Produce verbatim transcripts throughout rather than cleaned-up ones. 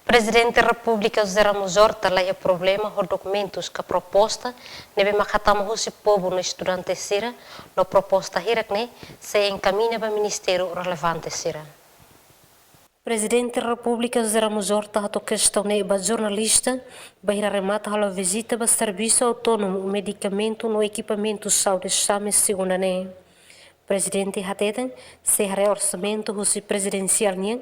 Prezidente Repúblika José Ramos Horta laiha problema ho dokumentus ka proposta ne'ebé mak hatama husi povu no estudante sira, no proposta hirak-ne'e sei enkamiña ba ministériu relevante sira. Prezidente Repúblika José Ramos Horta hato'o kestaun ne'e ba jornalista, bainhira remata halo vizita ba Servisu Autónomu Medikamentu no Ekipamentu Saúde, SAME, segunda ne'e. Prezidente hateten, sei haree orsamentu husi prezidensiál nian,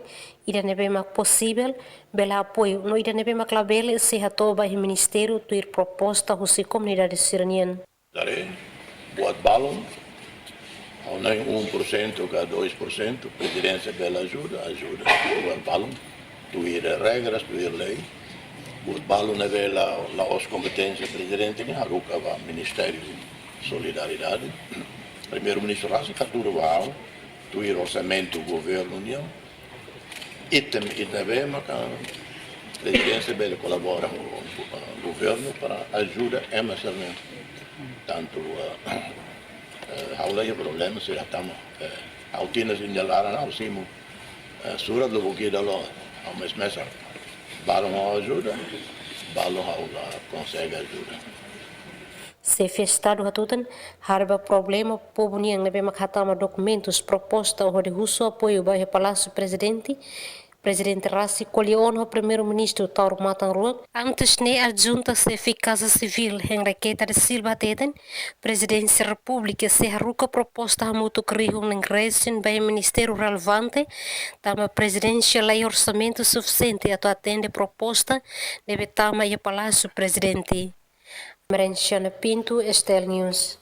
ida ne'ebé mak posivel, bele apoiu, no ida ne'ebé mak labele, sei hato'o ba iha ministériu tuir proposta husi komunidade sira-nian. Haree, buat balun, ha'u hanoin um por cento ka dois por cento, prezidénsia bele ajuda, ajuda, buat balun, tuir regras, tuir lei, buat balun ne'ebé la'ós kompeténsia prezidente nian, haruka ba Ministériu Solidariedade. Primeiru-Ministru rasik hatudu ba ha'u, tuir orsamentu governu nian, item ida ne'ebé maka prezidénsia bele kolabora ho, ho, eh, governu para ajuda ema sira-ne'e. Tantu, eh, eh, ha'u laiha problema, sira hatama, eh, ha'u tinan sira-nia laran, ha'u simu, eh, surat lubuk ida loos, ha'u mesak-mesak. Balun ha'u ajuda, balun ha'u la konsege ajuda. Xefe Estadu hatutan, haree ba problema povu nian ne'ebé mak hatama dokumentus proposta hodi husu apoiu ba iha Palásiu Prezidente, prezidente rasik ko'alia ona ho Primeiru-Ministru Taur Matan Ruak. Antes ne'e, adjunta xefe Kaza Sivíl, Henriqueta da Silva hateten, Prezidénsia Repúblika sei haruka proposta hamutuk rihun neen-resin ba iha ministériu relevante, tanba prezidénsia laiha orsamentu sufisiente atu atende proposta ne'ebé tama iha Palásiu Prezidente. Merenciana Pinto, STL News.